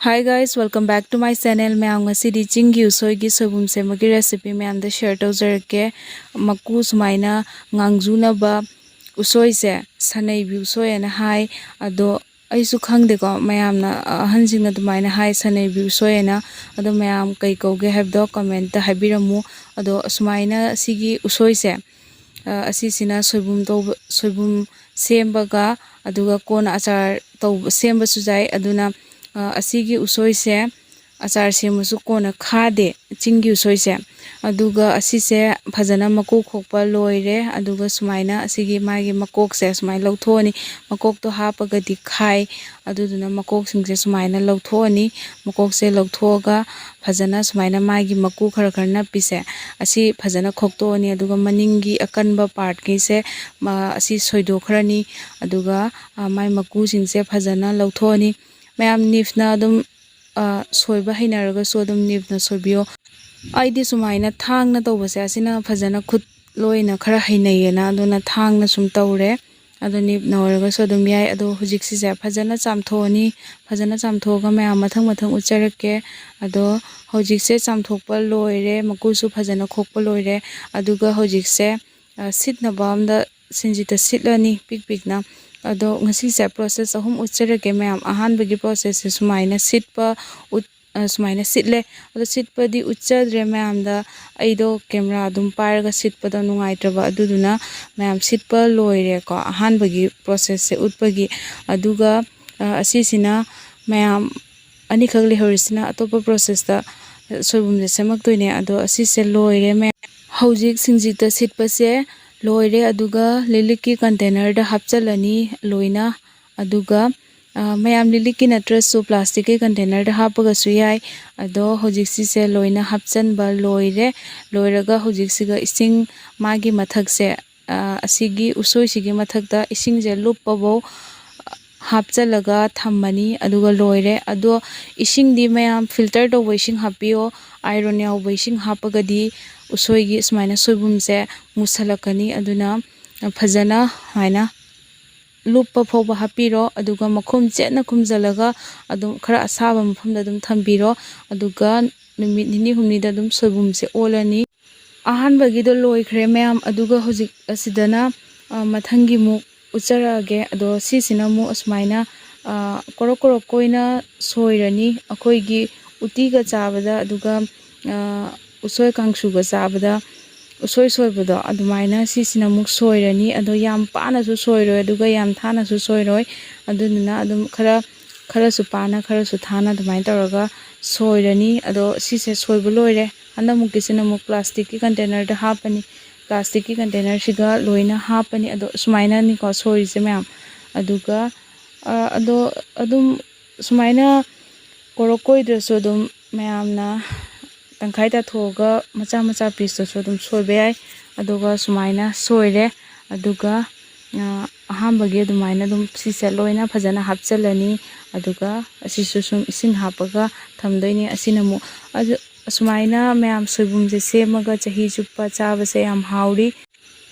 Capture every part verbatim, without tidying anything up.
Hi guys, welcome back to my channel. ꯃꯌꯥꯝ, ꯉꯁꯤꯗꯤ ꯆꯤꯡꯒꯤ ꯎꯁꯣꯏꯒꯤ ꯁꯣꯏꯕꯨꯝ ꯁꯦꯝꯕꯒꯤ recipe ꯃꯌꯥꯝꯗ share ꯇꯧꯖꯔꯛꯀꯦ꯫ ꯃꯀꯨ ꯁꯨꯃꯥꯏꯅ ꯉꯥꯡꯖꯨꯅꯕ ꯎꯁꯣꯏꯁꯦ ꯁꯅꯩꯕꯤ ꯎꯁꯣꯏ ꯍꯥꯏꯅ ꯍꯥꯏ꯫ ꯑꯗꯣ ꯑꯩꯁꯨ ꯈꯪꯗꯦꯀꯣ, ꯃꯌꯥꯝꯅ, ꯑꯍꯟꯁꯤꯡꯅ ꯑꯗꯨꯃꯥꯏꯅ ꯍꯥꯏ, ꯁꯅꯩꯕꯤ ꯎꯁꯣꯏ ꯍꯥꯏꯅ꯫ ꯑꯗꯣ ꯃꯌꯥꯝ ꯀꯩ ꯀꯧꯒꯦ ꯍꯥꯏꯕꯗꯣ comment ꯍꯥꯏꯕꯤꯔꯝꯃꯨ꯫ ꯑꯗꯣ ꯑꯁꯨꯃꯥꯏꯅ ꯁꯤꯒꯤ ꯎꯁꯣꯏꯁꯦ, ꯑ, ꯑꯁꯤꯁꯤꯅ ꯁꯣꯏꯕꯨꯝ ꯇꯧꯕ, ꯁꯣꯏꯕꯨꯝ ꯁꯦꯝꯕꯒ, ꯑꯗꯨꯒ ꯀꯣꯟꯅ ꯑꯆꯥꯔ ꯇꯧꯕ, ꯁꯦꯝꯕꯁꯨ ꯌꯥꯏ꯫ ꯑꯗꯨꯅ, ꯑ, ꯑꯁꯤꯒꯤ ꯎꯁꯣꯏꯁꯦ ꯑꯆꯥꯔ ꯁꯦꯝꯕꯁꯨ ꯀꯣꯟꯅ ꯈꯥꯗꯦ, ꯆꯤꯡꯒꯤ ꯎꯁꯣꯏꯁꯦ꯫ ꯑꯗꯨꯒ ꯑꯁꯤꯁꯦ ꯐꯖꯅ ꯃꯀꯨ ꯈꯣꯛꯄ ꯂꯣꯏꯔꯦ꯫ ꯑꯗꯨꯒ ꯁꯨꯃꯥꯏꯅ ꯑꯁꯤꯒꯤ ꯃꯥꯒꯤ ꯃꯀꯣꯛꯁꯦ ꯁꯨꯃꯥꯏꯅ ꯂꯧꯊꯣꯛꯑꯅꯤ꯫ ꯃꯀꯣꯛꯇꯣ ꯍꯥꯞꯄꯒꯗꯤ ꯈꯥꯏ꯫ ꯑꯗꯨꯗꯨꯅ ꯃꯀꯣꯛꯁꯤꯡꯁꯦ ꯁꯨꯃꯥꯏꯅ ꯂꯧꯊꯣꯛꯑꯅꯤ꯫ ꯃꯀꯣꯛꯁꯦ ꯂꯧꯊꯣꯛꯑꯒ ꯐꯖꯅ ꯁꯨꯃꯥꯏꯅ ꯃꯥꯒꯤ ꯃꯀꯨ ꯈꯔ ꯈꯔ ꯅꯞꯄꯤꯁꯦ, ꯑꯁꯤ ꯐꯖꯅ ꯈꯣꯛꯇꯣꯛꯑꯅꯤ꯫ ꯑꯗꯨꯒ ꯃꯅꯤꯡꯒꯤ ꯑꯀꯟꯕ partꯈꯩꯁꯦ, ꯃ-, ꯑꯁꯤ ꯁꯣꯏꯗꯣꯛꯈ꯭ꯔꯅꯤ꯫ ꯑꯗꯨꯒ, ꯑ, ꯃꯥꯏ ꯃꯀꯨꯁꯤꯡꯁꯦ ꯐꯖꯅ ꯂꯧꯊꯣꯛꯑꯅꯤ꯫ ꯃꯌꯥꯝ knifeꯅ ꯑꯗꯨꯝ, ꯑ, ꯁꯣꯏꯕ ꯍꯩꯅꯔꯒꯁꯨ ꯑꯗꯨꯝ knifeꯅ ꯁꯣꯏꯕꯤꯌꯣ꯫ ꯑꯩꯗꯤ ꯁꯨꯃꯥꯏꯅ ꯊꯥꯡꯅ ꯇꯧꯕꯁꯦ, ꯑꯁꯤꯅ ꯐꯖꯅ ꯈꯨꯠ ꯂꯣꯏꯅ ꯈꯔ ꯍꯩꯅꯩꯌꯦꯅ, ꯑꯗꯨꯅ ꯊꯥꯡꯅ ꯁꯨꯝ ꯇꯧꯔꯦ꯫ ꯑꯗꯣ knifeꯅ ꯑꯣꯏꯔꯒꯁꯨ ꯑꯗꯨꯝ ꯌꯥꯏ꯫ ꯑꯗꯣ ꯍꯧꯖꯤꯛꯁꯤꯁꯦ ꯐꯖꯅ ꯆꯥꯝꯊꯣꯛꯑꯅꯤ꯫ ꯐꯖꯅ ꯆꯥꯝꯊꯣꯛꯑꯒ ꯃꯌꯥꯝ ꯃꯊꯪ ꯃꯊꯪ ꯎꯠꯆꯔꯛꯀꯦ꯫ ꯑꯗꯣ ꯍꯧꯖꯤꯛꯁꯦ ꯆꯥꯝꯊꯣꯛꯄ ꯂꯣꯏꯔꯦ, ꯃꯀꯨꯁꯨ ꯐꯖꯅ ꯈꯣꯛꯄ ꯂꯣꯏꯔꯦ꯫ ꯑꯗꯨꯒ ꯍꯧꯖꯤꯛꯁꯦ, ꯑ, ꯁꯤꯠꯅꯕ ꯑꯝꯗ ꯁꯤꯡꯖꯤꯠꯇ ꯁꯤꯠꯂꯅꯤ ꯄꯤꯛ ꯄꯤꯛꯅ꯫ ꯑꯗꯣ ꯉꯁꯤꯁꯦ process ꯑꯍꯨꯝ ꯎꯠꯆꯔꯛꯀꯦ ꯃꯌꯥꯝ꯫ ꯑꯍꯥꯟꯕꯒꯤ processꯁꯦ ꯁꯨꯃꯥꯏꯅ ꯁꯤꯠꯄ ꯎꯠ-, ꯑ, ꯁꯨꯃꯥꯏꯅ ꯁꯤꯠꯂꯦ꯫ ꯑꯗꯣ ꯁꯤꯠꯄꯗꯤ ꯎꯠꯆꯗ꯭ꯔꯦ ꯃꯌꯥꯝꯗ, ꯑꯩꯗꯣ camera ꯑꯗꯨꯝ ꯄꯥꯏꯔꯒ ꯁꯤꯠꯄꯗꯣ ꯅꯨꯡꯉꯥꯏꯇ꯭ꯔꯕ, ꯑꯗꯨꯗꯨꯅ ꯃꯌꯥꯝ ꯁꯤꯠꯄ ꯂꯣꯏꯔꯦꯀꯣ ꯑꯍꯥꯟꯕꯒꯤ processꯁꯦ ꯎꯠꯄꯒꯤ꯫ ꯑꯗꯨꯒ, ꯑ, ꯑꯁꯤꯁꯤꯅ ꯃꯌꯥꯝ ꯑꯅꯤꯈꯛ ꯂꯩꯍꯧꯔꯤꯁꯤꯅ ꯑꯇꯣꯞꯄ processꯇ ꯁꯣꯏꯕꯨꯝꯁꯦ ꯁꯦꯝꯃꯛꯇꯣꯏꯅꯦ꯫ ꯑꯗꯣ ꯑꯁꯤꯁꯦ ꯂꯣꯏꯔꯦ ꯃꯌꯥꯝ꯫ ꯍꯧꯖꯤꯛ ꯁꯤꯡꯖꯤꯠꯇ ꯁꯤꯠꯄꯁꯦ ꯂꯣꯏꯔꯦ꯫ ꯑꯗꯨꯒ ꯂꯤꯛꯂꯤꯛꯀꯤ containerꯗ ꯍꯥꯞꯆꯤꯜꯂꯅꯤ ꯂꯣꯏꯅ꯫ ꯑꯗꯨꯒ, ꯑ, ꯃꯌꯥꯝ ꯂꯤꯛꯂꯤꯛꯀꯤ ꯅꯠꯇ꯭ꯔꯁꯨ plasticꯀꯤ containerꯗ ꯍꯥꯞꯄꯒꯁꯨ ꯌꯥꯏ꯫ ꯑꯗꯣ ꯍꯧꯖꯤꯛ ꯁꯤꯁꯦ ꯂꯣꯏꯅ ꯍꯥꯞꯆꯤꯟꯕ ꯂꯣꯏꯔꯦ꯫ ꯂꯣꯏꯔꯒ ꯍꯧꯖꯤꯛꯁꯤꯒ ꯏꯁꯤꯡ, ꯃꯥꯒꯤ ꯃꯊꯛꯁꯦ, ꯑ, ꯑꯁꯤꯒꯤ ꯎꯁꯣꯏꯁꯤꯒꯤ ꯃꯊꯛꯇ ꯏꯁꯤꯡꯁꯦ ꯂꯨꯞꯄꯐꯧ ꯍꯥꯞꯆꯤꯜꯂꯒ ꯊꯝꯃꯅꯤ꯫ ꯑꯗꯨꯒ ꯂꯣꯏꯔꯦ꯫ ꯑꯗꯣ ꯏꯁꯤꯡꯗꯤ ꯃꯌꯥꯝ filter ꯇꯧꯕ ꯏꯁꯤꯡ ꯍꯥꯞꯄꯤꯌꯣ꯫ Iron ꯌꯥꯎꯕ ꯏꯁꯤꯡ ꯍꯥꯞꯄꯒꯗꯤ ꯎꯁꯣꯏꯒꯤ ꯁꯨꯃꯥꯏꯅ ꯁꯣꯏꯕꯨꯝꯁꯦ ꯃꯨꯁꯜꯂꯛꯀꯅꯤ꯫ ꯑꯗꯨꯅ ꯐꯖꯅ ꯁꯨꯃꯥꯏꯅ ꯂꯨꯞꯄ ꯐꯥꯎꯕ ꯍꯥꯞꯄꯤꯔꯣ꯫ ꯑꯗꯨꯒ ꯃꯈꯨꯝ ꯆꯦꯠꯅ ꯈꯨꯝꯖꯤꯜꯂꯒ ꯑꯗꯨꯝ ꯈꯔ ꯑꯁꯥꯕ ꯃꯐꯝꯗ ꯑꯗꯨꯝ ꯊꯝꯕꯤꯔꯣ꯫ ꯑꯗꯨꯒ ꯅꯨꯃꯤꯠ ꯅꯤꯅꯤ ꯍꯨꯝꯅꯤꯗ ꯑꯗꯨꯝ ꯁꯣꯏꯕꯨꯝꯁꯦ ꯑꯣꯜꯂꯅꯤ꯫ ꯑꯍꯥꯟꯕꯒꯤꯗꯣ ꯂꯣꯏꯈ꯭ꯔꯦ ꯃꯌꯥꯝ꯫ ꯑꯗꯨꯒ ꯍꯧꯖꯤꯛ ꯑꯁꯤꯗꯅ, ꯑ, ꯃꯊꯪꯒꯤ ꯃꯨꯛ ꯎꯠꯆꯔꯛꯑꯒꯦ꯫ ꯑꯗꯣ ꯁꯤꯁꯤꯅ ꯑꯃꯨꯛ ꯑꯁꯨꯃꯥꯏꯅ, ꯑ, ꯀꯣꯔꯣꯛ ꯀꯣꯔꯣꯛ ꯀꯣꯏꯅ ꯁꯣꯏꯔꯅꯤ꯫ ꯑꯩꯈꯣꯏꯒꯤ ꯎꯇꯤꯒ ꯆꯥꯕꯗ, ꯑꯗꯨꯒ, ꯑ, ꯎꯁꯣꯏ ꯀꯥꯡꯁꯨꯒ ꯆꯥꯕꯗ ꯎꯁꯣꯏ ꯁꯣꯏꯕꯗꯣ, ꯑꯗꯨꯃꯥꯏꯅ ꯁꯤꯁꯤꯅ ꯑꯃꯨꯛ ꯁꯣꯏꯔꯅꯤ꯫ ꯑꯗꯣ ꯌꯥꯝ ꯄꯥꯅꯁꯨ ꯁꯣꯏꯔꯣꯏ, ꯑꯗꯨꯒ ꯌꯥꯝ ꯊꯥꯅꯁꯨ ꯁꯣꯏꯔꯣꯏ꯫ ꯑꯗꯨꯗꯨꯅ ꯑꯗꯨꯝ ꯈꯔ, ꯈꯔꯁꯨ ꯄꯥꯅ, ꯈꯔꯁꯨ ꯊꯥꯅ ꯑꯗꯨꯃꯥꯏꯅ ꯇꯧꯔꯒ ꯁꯣꯏꯔꯅꯤ꯫ ꯑꯗꯣ ꯁꯤꯁꯦ ꯁꯣꯏꯕ ꯂꯣꯏꯔꯦ꯫ ꯍꯟꯗꯛꯃꯨꯛꯀꯤꯁꯤꯅ ꯑꯃꯨꯛ ꯄ꯭ꯂꯥꯁꯇꯤꯛꯀꯤ ꯀꯟꯇꯦꯅꯔꯗ ꯍꯥꯞꯄꯅꯤ꯫ ꯄ꯭ꯂꯥꯁꯇꯤꯛꯀꯤ ꯀꯟꯇꯦꯅꯔꯁꯤꯒ ꯂꯣꯏꯅ ꯍꯥꯞꯄꯅꯤ꯫ ꯑꯗꯣ ꯁꯨꯃꯥꯏꯅꯅꯤꯀꯣ ꯁꯣꯏꯔꯤꯁꯦ ꯃꯌꯥꯝ꯫ ꯑꯗꯨꯒ, ꯑ, ꯑꯗꯣ ꯑꯗꯨꯝ ꯁꯨꯃꯥꯏꯅ ꯀꯣꯔꯣꯛ ꯀꯣꯏꯗ꯭ꯔꯁꯨ ꯑꯗꯨꯝ ꯃꯌꯥꯝꯅ ꯇꯪꯈꯥꯏ ꯇꯥꯊꯣꯛꯑꯒ ꯃꯆꯥ ꯃꯆꯥ ꯄꯤꯁꯇꯁꯨ ꯑꯗꯨꯝ ꯁꯣꯏꯕ ꯌꯥꯏ꯫ ꯑꯗꯨꯒ ꯁꯨꯃꯥꯏꯅ ꯁꯣꯏꯔꯦ꯫ ꯑꯗꯨꯒ, ꯑ, ꯑꯍꯥꯟꯕꯒꯤ ꯑꯗꯨꯃꯥꯏꯅ ꯑꯗꯨꯝ ꯁꯤꯁꯦ ꯂꯣꯏꯅ ꯐꯖꯅ ꯍꯥꯞꯆꯤꯜꯂꯅꯤ꯫ ꯑꯗꯨꯒ ꯑꯁꯤꯁꯨ ꯁꯨꯝ ꯏꯁꯤꯡ ꯍꯥꯞꯄꯒ ꯊꯝꯗꯣꯏꯅꯤ꯫ ꯑꯁꯤꯅ ꯑꯃꯨꯛ, ꯑꯗꯨ, ꯑꯁꯨꯃꯥꯏꯅ ꯃꯌꯥꯝ ꯁꯣꯏꯕꯨꯝꯁꯦ ꯁꯦꯝꯃꯒ ꯆꯍꯤ ꯆꯨꯞꯄ ꯆꯥꯕꯁꯦ ꯌꯥꯝ ꯍꯥꯎꯔꯤ꯫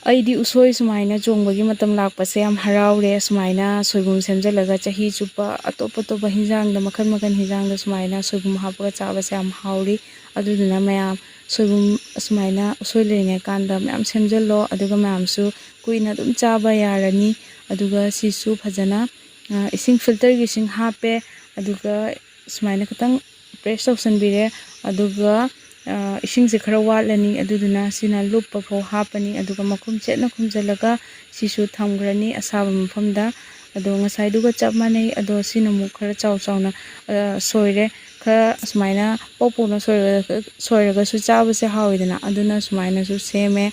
ꯑꯩꯗꯤ ꯎꯁꯣꯏ ꯁꯨꯃꯥꯏꯅ ꯆꯣꯡꯕꯒꯤ ꯃꯇꯝ ꯂꯥꯛꯄꯁꯦ ꯌꯥꯝ ꯍꯔꯥꯎꯔꯦ꯫ ꯁꯨꯃꯥꯏꯅ ꯁꯣꯏꯕꯨꯝ ꯁꯦꯝꯖꯤꯜꯂꯒ ꯆꯍꯤ ꯆꯨꯞꯄ ꯑꯇꯣꯞ ꯑꯇꯣꯞꯄ ꯍꯤꯟꯖꯥꯡꯗ, ꯃꯈꯜ ꯃꯈꯜ ꯍꯤꯟꯖꯥꯡꯗ ꯁꯨꯃꯥꯏꯅ ꯁꯣꯏꯕꯨꯝ ꯍꯥꯞꯄꯒ ꯆꯥꯕꯁꯦ ꯌꯥꯝ ꯍꯥꯎꯔꯤ꯫ ꯑꯗꯨꯗꯨꯅ ꯃꯌꯥꯝ ꯁꯣꯏꯕꯨꯝ ꯑꯁꯨꯃꯥꯏꯅ ꯎꯁꯣꯏ ꯂꯩꯔꯤꯉꯩ ꯀꯥꯟꯗ ꯃꯌꯥꯝ ꯁꯦꯝꯖꯤꯜꯂꯣ꯫ ꯑꯗꯨꯒ ꯃꯌꯥꯝꯁꯨ ꯀꯨꯏꯅ ꯑꯗꯨꯝ ꯆꯥꯕ ꯌꯥꯔꯅꯤ꯫ ꯑꯗꯨꯒ ꯁꯤꯁꯨ ꯐꯖꯅ, ꯑ, ꯏꯁꯤꯡ ꯐꯤꯜꯇꯔꯒꯤ ꯏꯁꯤꯡ ꯍꯥꯞꯄꯦ꯫ ꯑꯗꯨꯒ ꯁꯨꯃꯥꯏꯅ ꯈꯤꯇꯪ ꯄ꯭ꯔꯦꯁ ꯇꯧꯁꯟꯕꯤꯔꯦ꯫ ꯑꯗꯨꯒ, ꯑ, ꯏꯁꯤꯡꯁꯦ ꯈꯔ ꯋꯥꯠꯂꯅꯤ꯫ ꯑꯗꯨꯗꯨꯅ ꯁꯤꯅ ꯂꯨꯞꯄ ꯐꯥꯎ ꯍꯥꯞꯄꯅꯤ꯫ ꯑꯗꯨꯒ ꯃꯈꯨꯝ ꯆꯦꯠꯅ ꯈꯨꯝꯖꯤꯜꯂꯒ ꯁꯤꯁꯨ ꯊꯝꯈ꯭ꯔꯅꯤ ꯑꯁꯥꯕ ꯃꯐꯝꯗ꯫ ꯑꯗꯣ ꯉꯁꯥꯏꯗꯨꯒ ꯆꯞ ꯃꯥꯟꯅꯩ꯫ ꯑꯗꯣ ꯁꯤꯅ ꯑꯃꯨꯛ ꯈꯔ ꯆꯥꯎ ꯆꯥꯎꯅ, ꯑ, ꯁꯣꯏꯔꯦ꯫ ꯈꯔ ꯑꯁꯨꯃꯥꯏꯅ ꯄꯣꯞ ꯄꯣꯞꯅ ꯁꯣꯏꯔꯒ, ꯁꯣꯏꯔꯒꯁꯨ ꯆꯥꯕꯁꯦ ꯍꯥꯎꯋꯤꯗꯅ꯫ ꯑꯗꯨꯅ ꯁꯨꯃꯥꯏꯅꯁꯨ ꯁꯦꯝꯃꯦ꯫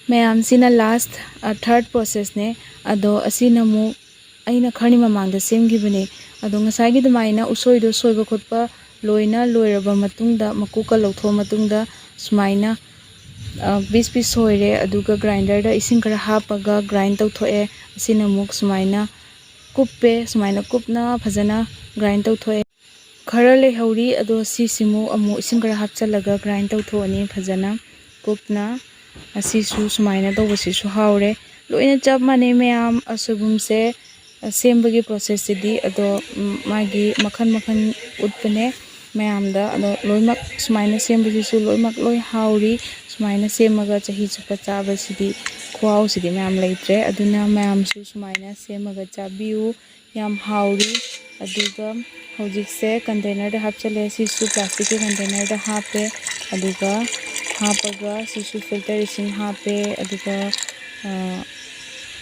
ꯃꯌꯥꯝꯁꯤꯅ ꯂꯥꯁ, ꯑ, ꯊꯥꯔꯠ ꯄ꯭ꯔꯣꯁꯦꯁꯅꯦ꯫ ꯑꯗꯣ ꯑꯁꯤꯅ ꯑꯃꯨꯛ ꯑꯩꯅ ꯈꯔꯅꯤ ꯃꯃꯥꯡꯗ ꯁꯦꯝꯈꯤꯕꯅꯦ꯫ ꯑꯗꯣ ꯉꯁꯥꯏꯒꯤ ꯑꯗꯨꯃꯥꯏꯅ ꯎꯁꯣꯏꯗꯣ ꯁꯣꯏꯕ ꯈꯣꯠꯄ ꯂꯣꯏꯅ ꯂꯣꯏꯔꯕ ꯃꯇꯨꯡꯗ, ꯃꯀꯨꯀ ꯂꯧꯊꯣꯛꯑ ꯃꯇꯨꯡꯗ ꯁꯨꯃꯥꯏꯅ, ꯑ, ꯄꯤꯁ ꯄꯤꯁ ꯁꯣꯏꯔꯦ꯫ ꯑꯗꯨꯒ ꯒ꯭ꯔꯥꯏꯟꯗꯔꯗ ꯏꯁꯤꯡ ꯈꯔ ꯍꯥꯞꯄꯒ ꯒ꯭ꯔꯥꯏꯟ ꯇꯧꯊꯣꯛꯑꯦ꯫ ꯑꯁꯤꯅ ꯑꯃꯨꯛ ꯁꯨꯃꯥꯏꯅ ꯀꯨꯞꯄꯦ꯫ ꯁꯨꯃꯥꯏꯅ ꯀꯨꯞꯅ ꯐꯖꯅ ꯒ꯭ꯔꯥꯏꯟ ꯇꯧꯊꯣꯛꯑꯦ꯫ ꯈꯔ ꯂꯩꯍꯧꯔꯤ, ꯑꯗꯣ ꯁꯤꯁꯤꯃꯨꯛ ꯑꯃꯨꯛ ꯏꯁꯤꯡ ꯈꯔ ꯍꯥꯞꯆꯤꯜꯂꯒ ꯒ꯭ꯔꯥꯏꯟ ꯇꯧꯊꯣꯛꯑꯅꯤ ꯐꯖꯅ ꯀꯨꯞꯅ꯫ ꯑꯁꯤꯁꯨ ꯁꯨꯃꯥꯏꯅ ꯇꯧꯕꯁꯤꯁꯨ ꯍꯥꯎꯔꯦ꯫ ꯂꯣꯏꯅ ꯆꯞ ꯃꯥꯟꯅꯩ ꯃꯌꯥꯝ, ꯑꯁꯣꯏꯕꯨꯝꯁꯦ ꯁꯦꯝꯕꯒꯤ ꯄ꯭ꯔꯣꯁꯦꯁꯁꯤꯗꯤ꯫ ꯑꯗꯣ ꯎꯝ, ꯃꯥꯒꯤ ꯃꯈꯜ ꯃꯈꯜ ꯎꯠꯄꯅꯦ ꯃꯌꯥꯝꯗ꯫ ꯑꯗꯣ ꯂꯣꯏꯅꯃꯛ ꯁꯨꯃꯥꯏꯅ ꯁꯦꯝꯕꯁꯤꯁꯨ ꯂꯣꯏꯅꯃꯛ ꯂꯣꯏ ꯍꯥꯎꯔꯤ꯫ ꯁꯨꯃꯥꯏꯅ ꯁꯦꯝꯃꯒ ꯆꯍꯤ ꯆꯨꯞꯄ ꯆꯥꯕꯁꯤꯗꯤ ꯈꯨꯍꯥꯎꯁꯤꯗꯤ ꯃꯌꯥꯝ ꯂꯩꯇ꯭ꯔꯦ꯫ ꯑꯗꯨꯅ ꯃꯌꯥꯝꯁꯨ ꯁꯨꯃꯥꯏꯅ ꯁꯦꯝꯃꯒ ꯆꯥꯕꯤꯌꯨ꯫ ꯌꯥꯝ ꯍꯥꯎꯔꯤ꯫ ꯑꯗꯨꯒ ꯍꯧꯖꯤꯛꯁꯦ ꯀꯟꯇꯦꯅꯔꯗ ꯍꯥꯞꯆꯜꯂꯦ꯫ ꯁꯤꯁꯨ ꯄ꯭ꯂꯥꯁꯇꯤꯛꯀꯤ ꯀꯟꯇꯦꯅꯔꯗ ꯍꯥꯞꯄꯦ꯫ ꯑꯗꯨꯒ ꯍꯥꯞꯄꯒ ꯁꯤꯁꯨ ꯐꯤꯜꯇꯔ ꯏꯁꯤꯡ ꯍꯥꯞꯄꯦ꯫ ꯑꯗꯨꯒ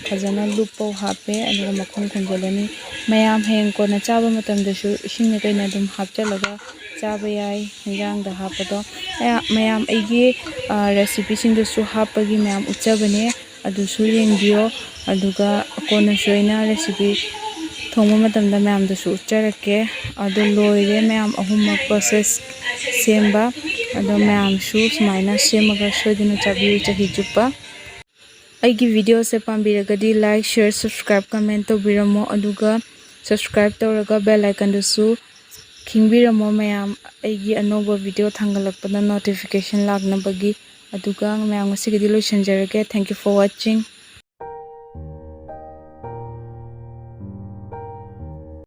ꯐꯖꯅ ꯂꯨꯞꯄꯧ ꯍꯥꯞꯄꯦ꯫ ꯑꯗꯨꯒ ꯃꯈꯨꯝ ꯈꯨꯝꯖꯤꯜꯂꯅꯤ꯫ ꯃꯌꯥꯝ ꯍꯌꯦꯡ ꯀꯣꯟꯅ ꯆꯥꯕ ꯃꯇꯝꯗꯁꯨ ꯏꯁꯤꯡꯅ ꯀꯩꯅ ꯑꯗꯨꯝ ꯍꯥꯞꯆꯜꯂꯒ ꯆꯥꯕ ꯌꯥꯏ ꯍꯤꯟꯖꯥꯡꯗ ꯍꯥꯞꯄꯗꯣ꯫ ꯃꯌꯥꯝ ꯑꯩꯒꯤ ꯔꯦꯁꯤꯄꯤꯁꯤꯡꯗꯨꯁꯨ ꯍꯥꯞꯄꯒꯤ ꯃꯌꯥꯝ ꯎꯠꯆꯕꯅꯦ꯫ ꯑꯗꯨꯁꯨ ꯌꯦꯡꯕꯤꯌꯣ꯫ ꯑꯗꯨꯒ ꯀꯣꯟꯅꯁꯨ ꯑꯩꯅ ꯔꯦꯁꯤꯄꯤ ꯊꯣꯡꯕ ꯃꯇꯝꯗ ꯃꯌꯥꯝꯗꯁꯨ ꯎꯠꯆꯔꯛꯀꯦ꯫ ꯑꯗꯣ ꯂꯣꯏꯔꯦ ꯃꯌꯥꯝ ꯑꯍꯨꯝꯃꯛ ꯄ꯭ꯔꯣꯁꯦꯁ ꯁꯦꯝꯕ꯫ ꯑꯗꯣ ꯃꯌꯥꯝꯁꯨ ꯁꯨꯃꯥꯏꯅ ꯁꯦꯝꯃꯒ ꯁꯣꯏꯗꯅ ꯆꯥꯕꯤꯌꯨ ꯆꯍꯤ ꯆꯨꯞꯄ꯫ ꯑꯩꯒꯤ ꯚꯤꯗꯤꯑꯣꯁꯦ ꯄꯥꯝꯕꯤꯔꯒꯗꯤ ꯂꯥꯏꯛ, ꯁꯤꯌꯔ, ꯁꯕꯁꯀ꯭ꯔꯥꯏꯕ, ꯀꯃꯦꯟ ꯇꯧꯕꯤꯔꯝꯃꯣ꯫ ꯑꯗꯨꯒ ꯁꯕꯁꯀ꯭ꯔꯥꯏꯕ ꯇꯧꯔꯒ ꯕꯦꯜ ꯑꯥꯏꯀꯟꯗꯨꯁꯨ ꯈꯤꯡꯕꯤꯔꯝꯃꯣ ꯃꯌꯥꯝ꯫ ꯑꯩꯒꯤ ꯑꯅꯧꯕ ꯚꯤꯗꯤꯑꯣ ꯊꯥꯡꯒꯠꯂꯛꯄꯗ ꯅꯣꯇꯤꯐꯤꯀꯦꯁꯟ ꯂꯥꯛꯅꯕꯒꯤ꯫ ꯑꯗꯨꯒ ꯃꯌꯥꯝ ꯉꯁꯤꯒꯤꯗꯤ ꯂꯣꯏꯁꯤꯟꯖꯔꯒꯦ꯫ Thank you for watching.